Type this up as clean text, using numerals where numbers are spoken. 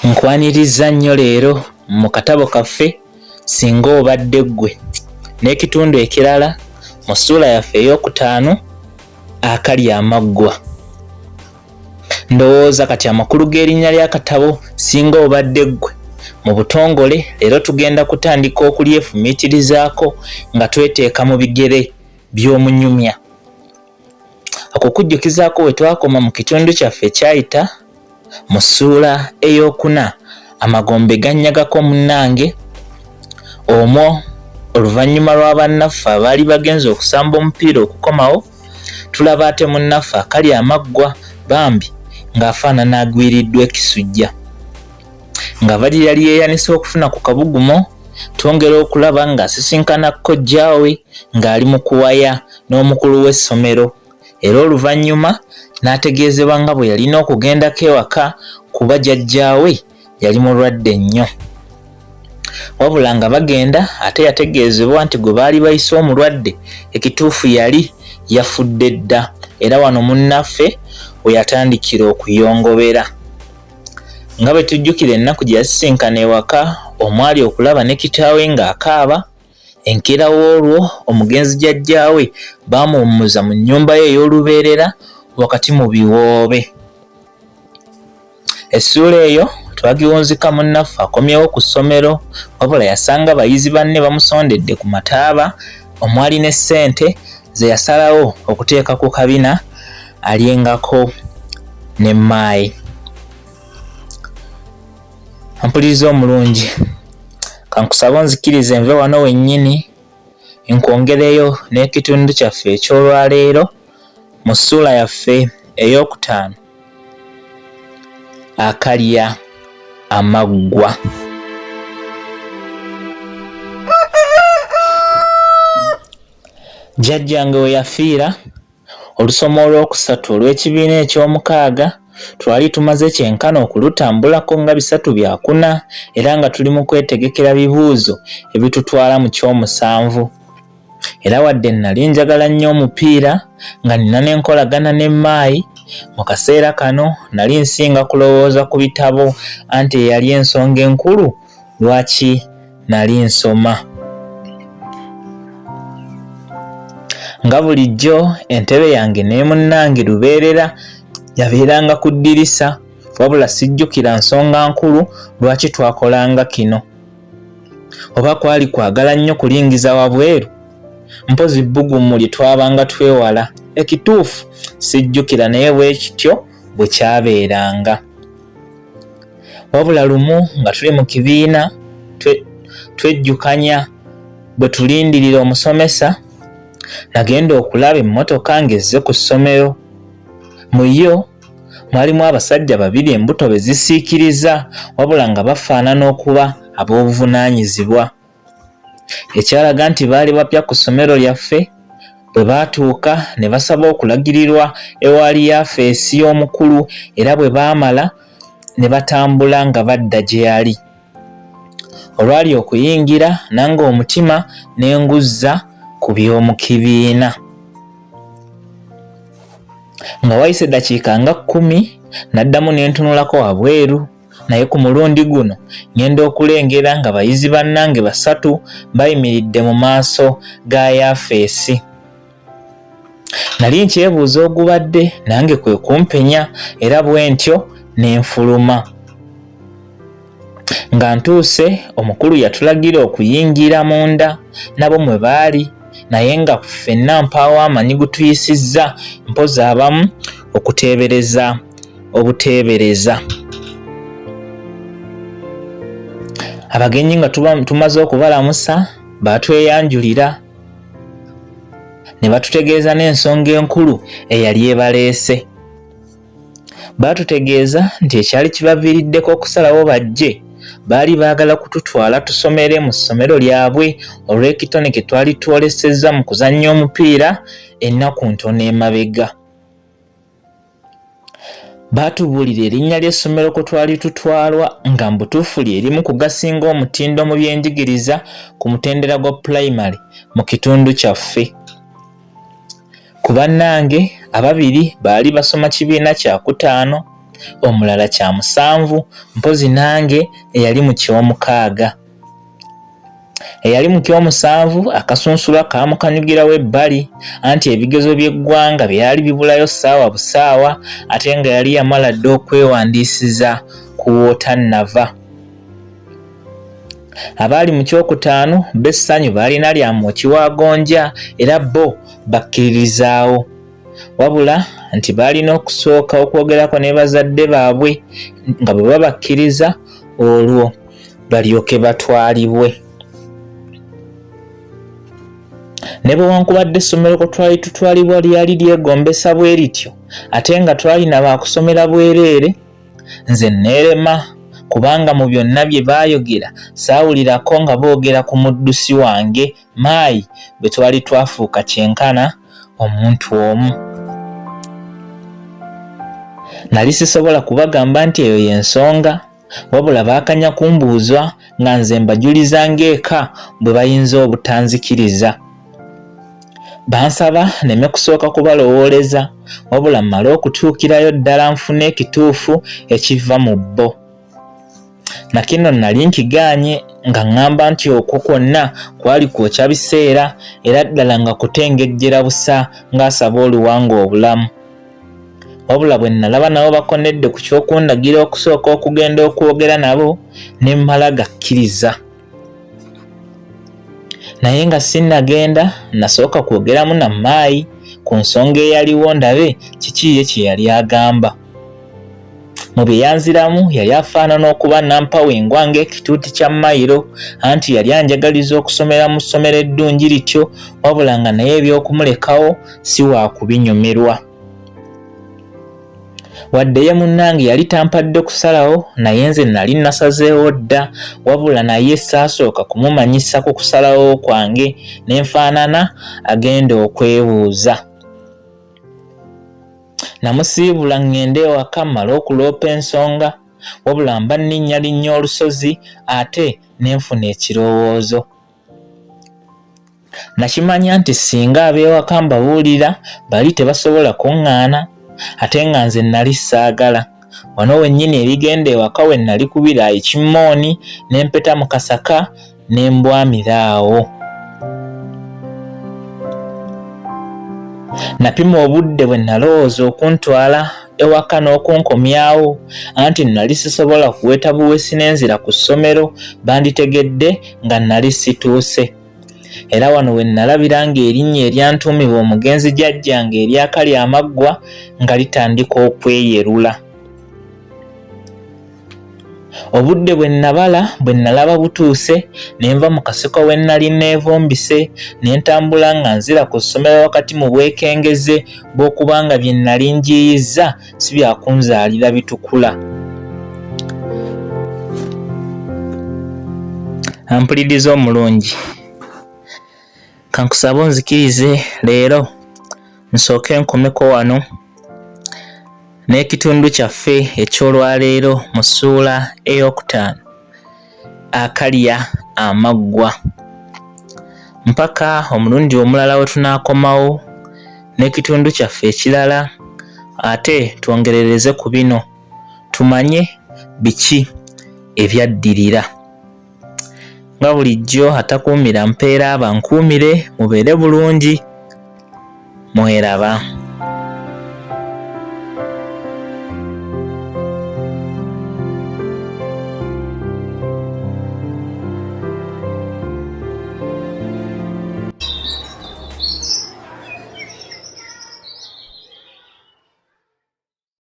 Nkwanirizza nnyo leero mu katabo kaffe Singa Obadde Ggwe n'ekitundu ekirala mu ssuula yaffe ey'okutaano akali amaggwa. Ndowooza kati amakulu g'erinnya ly'akatabo Singa Obadde Ggwe mu butongole leero tugenda kutandika okulyefumiitirizaako nga tweteeka mu bigere by'omunyumya. Okukujjukizaako we twakoma mu kitundu kyaffe ekyayita mu ssuula ey'okuna amagombe gannyagako munnange omwo oluvannyuma lwa bannaffe abaali bagenze okusamba omupiira okukomawo tulaba ate munnaffe akali amaggwa bambi ng'afaanana agwiriddwa ekisujja nga bali yali yeeyanise okufuna ku kabugumo twongera okulaba ng'asisinkana kojjaawe ng'ali mu kuwaya n'omukulu w'essomero era oluvannyuma n'ategeezebwa nga bwe yalina okugendako ewaka kuba jajjaawe yali mulwadde nnyo. Wabula nga bagenda ate yategeezebwa nti gwe baali bayise omulwadde ekituufu yali yafudde dda era wano munnaffe we yatandikira okuyongobera. Nga bwe tujjukira ennaku gye yasisinkana ewaka omwali okulaba ne kitaawe ng'akaaba Enkeera w'olwo omugenzi jjajjaawe baamuwummuza mu nnyumba ye ey'olubeerera wakati mu biwoobe. Essuula eyo twagiwunzika munnaffe akomyewo ku ssomero wabula yasanga bayizi banne bamusondedde ku mataaba omwali ne ssente ze yasalawo okuteeka ku kabina alyengako ne mmaayi. Ampuliriza omulungi, kankusaba onzikirize nve wano wennyini nkwongereyo n'ekitundu kyaffe eky'olwaleero mu ssuula yaffe ey'okutaano akalya amaggwa. Jjajjange we yafiira Olusoma olwokusatu olw'ekibiina eky'omukaaga twali tumaze kyenkana okulutambulako nga bisatu bya kuna era nga tuli mu kwetegekera bibuuzo ebitutwala mu ky'omusanvu. Era wadde nnali njagala nnyo omupiira nga nina n'enkolagana ne Maayi, mu kaseera kano nali nsinga kulowooza ku bitabo anti eyali ensonga enkulu lwaki nali nsoma. Nga bulijjo entebe yange ne munnange lubeerera yabeeranga ku ddirisa wabula sijjukira nsonga nkulu lwaki twakolanga kino. Oba kwali kwagala nnyo kulingiza wabweru? Mpozi bbugumu lye twabanga twewala. Ekituufu sijjukira naye bwe kityo bwe kyabeeranga. Wabula lumu nga tuli mu kibiina twejjukanya bwe tulindirira omusomesa, nagenda okulaba emmotoka ng'ezze ku ssomero. Mu yo mwalimu abasajja babiri embuto be zisiikiriza wabula nga bafaanana okuba ab'obuvunaanyizibwa. Ekyalaga nti baali bapya ku ssomero lyaffe bwe baatuuka ne basaba okulagirirwa ewaali yafeesi y'omukulu era bwe baamala ne batambula nga badda gye yali. Olwali okuyingira nange omutima ne nguzza ku by'omu kibiina. Nga wayise eddakiika nga kkumi naddamu ne ntunulako wabweru. Naye ku mulundi guno ngenda okulengera nga bayizi bannange basatu bayimiridde mu maaso ga yafeesi. Nali nkyebuuza ogubadde nange kwe kumpenya era bwe ntyo ne nfuluma. Nga ntuuse omukulu yatulagira okuyingira munda nabo mwe baali naye nga ffenna mpaawo amanyi gutuyisizza mpozi abamu okuteebereza obuteebereza. Abagenyi nga tumaze okubalamusa baatweyanjulira ne batutegeeza n'ensonga enkulu eyali ebaleese. Baatutegeeza nti ekyali kibaviiriddeko okusalawo bajje baali baagala kututwala tusomere mu ssomero lyabwe olw'ekitone kye twali twolesezza mu kuzannya omupiira ennaku ntono emabega. Baatubuulira erinnya ly'essomero kwe twali tutwalwa nga mu butuufu lye limu ku gasinga omutindo mu byenjigiriza ku mutendera gwa pulayimale mu kitundu kyaffe. Ku bannange ababiri baali basoma kibiina kyakutaano, omulala kya musanvu mpozzi nange eyali mu ky'omukaaga. Eyali mu ky'omusanvu akasunsula kaamukanyugirawo ebbali anti ebigezo by'eggwanga byali bibulayo ssaawa busaawa ate nga yali yamala dda okwewandiisiza ku wootannava. Abaali mu kyokutaano bo essanyu baalina lya mwoki wa gonja era bo bakkiririzaawo wabula nti baalina okusooka okwogerako ne bazadde baabwe nga bwe babakkiriza olwo balyoke batwalibwe. Ne bwe wankubadde essomero kwe twali tutwalibwa lyali lyegombesa bwe lityo ate nga twalina baakusomera bwereere, nze neerema kubanga mu byonna bye baayogera saawulirako nga boogera ku muddusi wange Maayi bwe twali twafuuka kyenkana omuntu omu. Nali sisobola kubagamba nti eyo y'ensonga wabula baakanya kumbuuzwa nga nze mbajuliza ng'eka bwe bayinza obutanzikiriza. Bansaba nneme kusooka kubalowooleza wabula mmale okutuukirayo ddala nfune ekituufu ekiva mu bo. Na kino nnali nkigaanye nga ŋŋamba nti okwo kwonna kwali kwokya biseera era ddala nga kutengejjera busa ng'asaba oluwanga obulamu. Wabula bwe nnalaba nabo bakonedde ku ky'okundagira okusooka okugenda okwogera nabo ne mmala gakkiriza. Naye nga sinnagenda nasooka kwogeramu na Maayi ku nsonga eyaliwo ndabe kiki ye kye yali agamba. Mu bye yanziramu yali afaanana okuba nampawengwa ng'ekituuti kya mayiro anti yali anjagaliza okusomera mu ssomero eddungi lityo wabula nga naye eby'okumulekawo si wa kubinyumirwa. Wadde ye munnange yali tampadde kusalawo naye nze nali nasazeewo dda wabula naye saasooka kumumanyisa ku kusalawo kwange ne nfaanana agenda okwebuuza. Namusiibula ŋŋende ewaka mmale okuloopa ensonga wabula mba nninnyalinnya olusozi ate ne nfuna ekirowoozo. Nakimanya nti singa ab'ewaka mbabuulira bali tebasobola kuŋŋaana ate nga nze nali saagala. Wano wennyini erigenda ewaka we nali kubira ekimmooni ne mpeta mu kasaka ne mbwamira awo. Napima obudde bwe nalowooza okuntwala ewaka n'okunkomyawo anti nali sisobola kuweta buwesi ne nzira ku ssomero banditegedde nga nali situuse. Era wano we nnalabira ng'erinnya eryantuumibwa omugenzi jjajjange erya Kalyamaggwa nga litandika okweyerula. Obudde bwe nnabala bwe nnalaba butuuse ne nva mu kasiko we nnali nneevumbise ne ntambula nga nzira ku ssomero wakati mu bwekengeze bw'okuba nga bye nnali njiiyizza si bya kunzaalira bitukula. Ampuliriza omulungi, kankusabe onzikirize leero nsooke nkomeko wano n'ekitundu kyaffe eky'olwaleero mu ssuula ey'okutaano akalya amaggwa mpaka omulundi omulala we tunaakomawo n'ekitundu kyaffe ekirala ate twongerereze ku bino tumanye biki ebyaddirira nga bulijjo atakuumira mpeera abankuumire mubeere bulungi mweraba.